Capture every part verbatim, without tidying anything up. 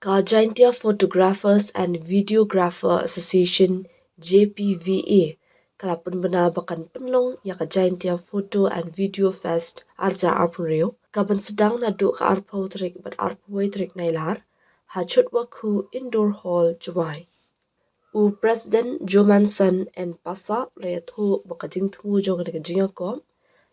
Ka Jaintia Photographers and Videographer Association, J P V A, ka la pynbna ba kan pynlong ïa ka Jaintia Photo and Video Fest arhajar arphew hynriew, ka ban sdang naduh ka arphew tarik bad arphew wei tarik Nailar ha Chutwakhu Indoor Hall, Jowai. U President Jomanson N Passah u la ïathuh ba ka jingthmu jong kane ka jingïakop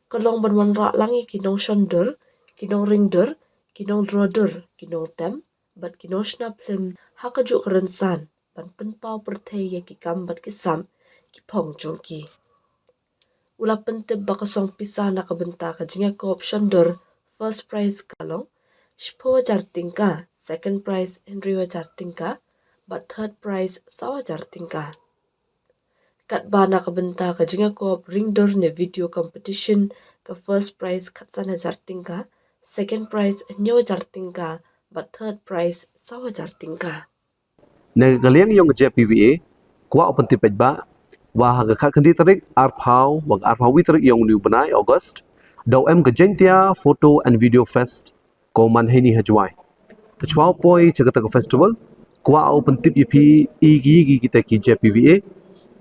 ka long ban wanrah lang ïa ki nongshon dur, ki nongring dur, ki nongdro dur, ki nongtem bad ki nongshna phlim ha kajuh ka rynsan ban pynpaw pyrthei ïa ki kam bad ki sap ki phong jong ki. U la pyntip ba ka song pisa na ka bynta ka jingïakop shon dur, first prize ka long shiphew hajar tyngka, second prize hynriew hajar tyngka bad third prize saw hajar tyngka. Katba na ka bynta ka jingïakop ring dur ne video competition, ka first prize khatsan hajar tyngka, second prize hynñiew hajar tyngka bad third prize saw hajar tyngka. Na ka liang yong ka J P V A, kwah u pyntip paidbah wa ha ka khatkhyndai tarik, arphew wa ka arphew wei tarik yong une u bnai August, da u em ka Jaintia Photo and Video Fest ka u man heini ha Jowai. Te shuwa u poi sha kata ka festival, kwah u pyntip ïa phi ïa ki, ïa ki kita ki J P V A.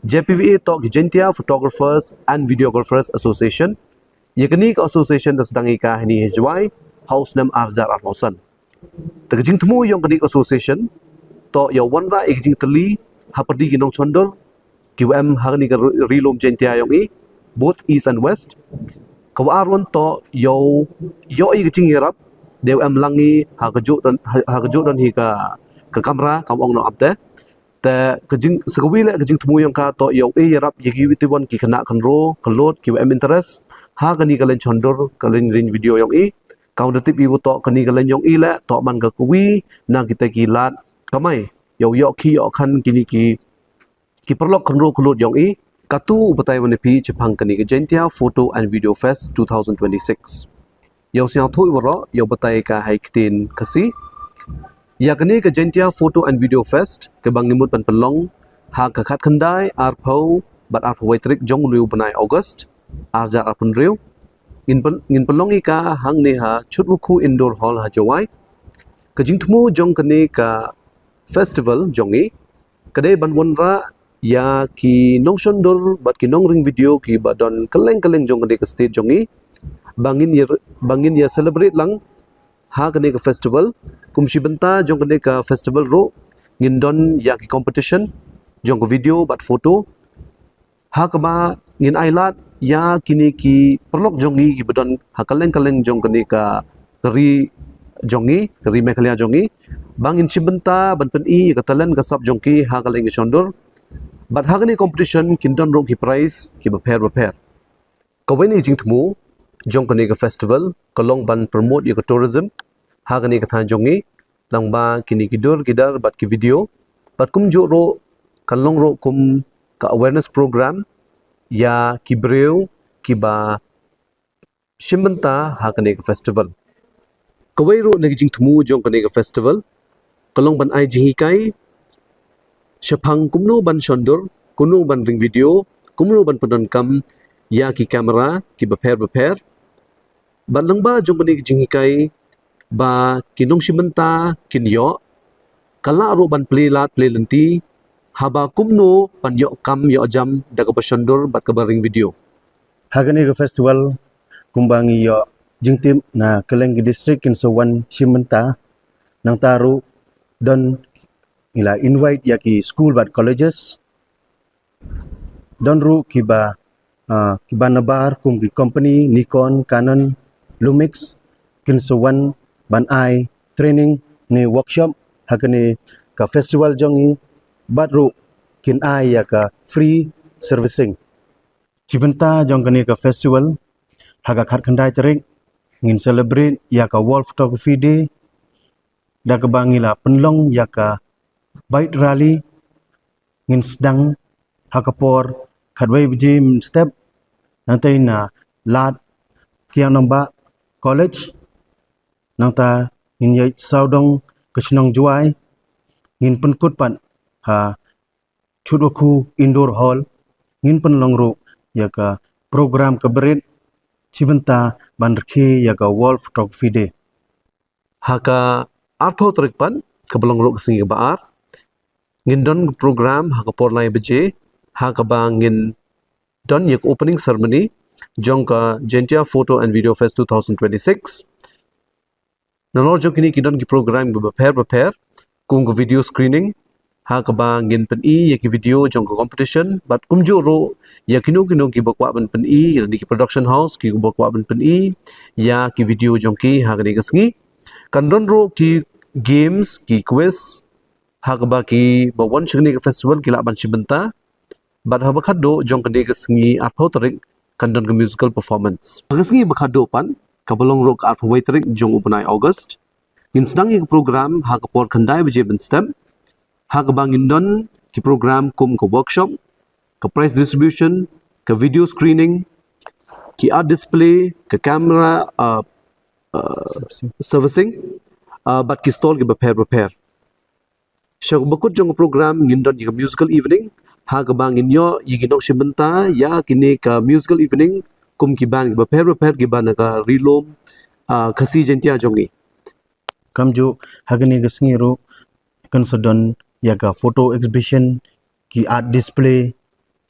J P V A toh ki Jaintia Photographers and Videographers Association. Ïa kane ka association da sdang ïa ka heini ha Jowai ha u snem arhajar arphew san. Te ka jingthmu yong kane ka association toh ïa u wanrah ïa ka jingtylli hapyrdi ki nongshon dur kiwa em ha kane ka ri-, ri lum Jaintia yong i, both East and West. Kawa ar ruh toh ïa u, ïoh ïa ka jingïarap da u em lang i ha kajuh don, ha, ha kajuh don hi ka, ka kamra, kam ong noh amte. Te ka jing, sa kawi leh ka jingthmu yong ka toh ïa u ïarap ïa kiwei kiwei ki khynnah khynroo khyllood kiwa em interest ha kane ka line shon dur, ka line ring video yong i. Kam da tip i wa toh kane ka line yong i leh toh man ka kawi na kita ki lad kamai ïa u ïoh khih ïoh khan kine ki, ki paralok khynroo khyllood yong i. Katu u batai wan ïa phi shaphang kane ka Jaintia Photo and Video Fest two thousand twenty-six. Ïa u sngewthuh i waroh, ïa u batai ka ha i ktien Khasi. Ïa kane ka Jaintia Photo and Video Fest kaba ngi mut ban pynlong ha ka khatkhyndai, arphew bad arphew wei tarik jong une u bnai August arhajar arphew hynriew. Ngin pyn-, ngin pynlong ïa ka hangne ha Chutwakhu Indoor Hall ha Jowai. Ka jingthmu jong kane ka festival jong i ka dei ban wanrah ïa ki nongshon dur bad ki nongring video kiba don kylleng kylleng jong kane ka state jong i ba ngin ïa, ba ngin ïa celebrate lang ha kane ka festival. Kum shi bynta jong kane ka festival ruh ngin don ïa ki competition jong ka video bad photo, ha kaba ngin ailad ïa kine ki paralok jong i kiba don ha kylleng kylleng jong kane ka, ka ri jong i, ka ri Meghalaya jong i, ba ngin shim bynta ban pyni ïa ka talent ka sap jong ki ha ka line ka shon dur. Bad ha kane ka competition kin don ruh ki prize kiba pher bapher. Kawei na ki jingthmu jong kane ka festival ka long ban promote ïa ka tourism ha kane ka thaiñ jong i, lyngba kine ki dur ki dar bad ki video. Bad kumjuh ruh kan long ruh kum ka awareness program ïa ki briew kiba shim bynta ha kane ka festival. Kawei ruh na ki jingthmu jong kane ka festival ka long ban ai jinghikai shaphang kumno ban shon dur, kumno ban ring video, kumno ban pyndonkam ïa ki camera kiba pher bapher. Bad lyngba jong kane ka jinghikai ba ki nongshim bynta kin ïoh, ka lah ruh ban plie lad plie lynti haba kumno ban ïoh kam ïoh jam da kaba shon dur bad kaba ring video. Ha kane ka festival kumba ngi ïoh jingtip na kylleng ki district kin sa wan shim bynta, nangta ruh don, ngi la invite ïa ki school bad colleges. Don ruh kiba, ah, kiba nabar kum ki company Nikon, Canon, Lumix kin sa wan ban ai training ne workshop ha kane ka festival jong i, bad ruh kin ai ïa ka free servicing. Shi bynta jong kane ka festival, ha ka khatkhyndai tarik ngin celebrate ïa ka World Photography Day da kaba ngi la pynlong ïa ka bike rally. Ngin sdang ha ka por khatwei baje mynstep, nangta na lad Kiang Nangbah College, nangta ngin ïaid sawdong ka shnong Jowai, ngin pynkut pat ha Chutwakhu Indoor Hall, ngin pynlong ruh ïa ka program ka barit shi bynta ban rkhie ïa ka World Photography Day. Ha ka arphew tarik pat kaba long ruh ka sngi kaba ar. Ngin don ka program ha ka por lai baje, ha kaba ngin don ïa ka opening ceremony jong ka Jaintia Photo and Video Fest two thousand twenty-six. Nalor jong kine ki don ki program kiba pher bapher, kum ka video screening, ha kaba ngin pyni ïa ki video jong ka competition, bad kumjuh ruh ïa kino kino kiba kwah ban pyni, ïa ki production house kiba kwah ban pyni ïa ki video jong ki ha kane ka sngi. Kan don ruh ki games, ki quiz, ha kaba kiba wan sha kane ka festival ki lah ban shim bynta. Bad haba khatduh jong kane ka sngi arphew tarik kan don ka musical performance. Ha ka sngi ba khatduh pat, kaba long ruh ka arphew wei tarik jong u bnai August, ngin sdang ïa ka program ha ka por khyndai baje mynstep, ha kaba ngin don ki program kum ka workshop, ka prize distribution, ka video screening, ki art display, ka camera, uh, uh, servicing, uh, bad ki stall kiba pher bapher. Sha kaba kut jong ka program ngin don ïa ka musical evening, ha kaba ngin ïoh ïa ki nongshim bynta ïa kine ka musical evening kum ki band kiba pher bapher, ki band na ka Ri Lum, ah, Khasi Jaiñtia jong ngi. Kumjuh ha kane ka sngi ruh kan sa don ïa ka photo exhibition, ki art display,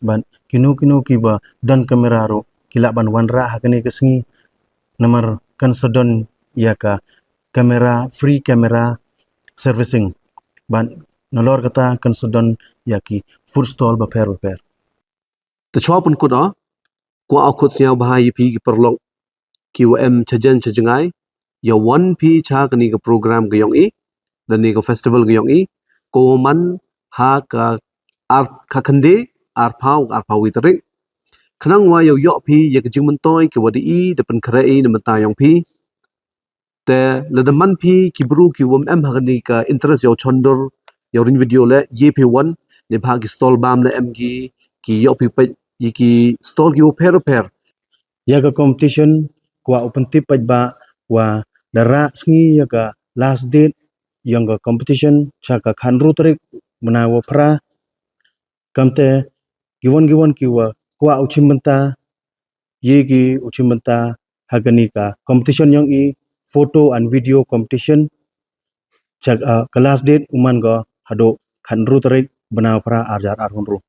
bad kino kino kiba don camera ruh ki lah ban wanrah ha kane ka sngi. Namar kan sa don ïa ka camera, free camera servicing. Bad nalor kata kan sa don ïa ki food stall bapher bapher. Te shuwa pynkut, kwah u khot sngewbha ïa phi ki paralok kiwa em shajan shajngai, ïa wan phi sha kane ka program ka jong i, lane ka festival ka jong i, ka wa man ha ka ar, ka khyndai, arphew, arphew wei tarik. Khnang wa ïoh ïoh phi ïa ka jingmyntoi kiwa da i, da pynkhreh i na bynta jong phi. Te lada man phi ki bru kiwa ym em ha kane ka interest ïa u shon dur ïa u ring video leh, ïa phi wan, neibhah ki stall bam leh em ki, ki ïoh phi peit ïa ki stall kiwa pher pher. Ïa ka competition kwah u pyntip paidbah wa da rah sngi ïa ka last date jong ka competition sha ka khatynru tarik bnai wa phra. Kamte kiwon kiwon kiwa kwah u shim bynta, ïa ki u shim bynta ha kane ka competition jong i, photo and video competition. Sha, ah, ka last date u man ka haduh khatynru tarik bnai wa phra, ar hajar arphew hynriew.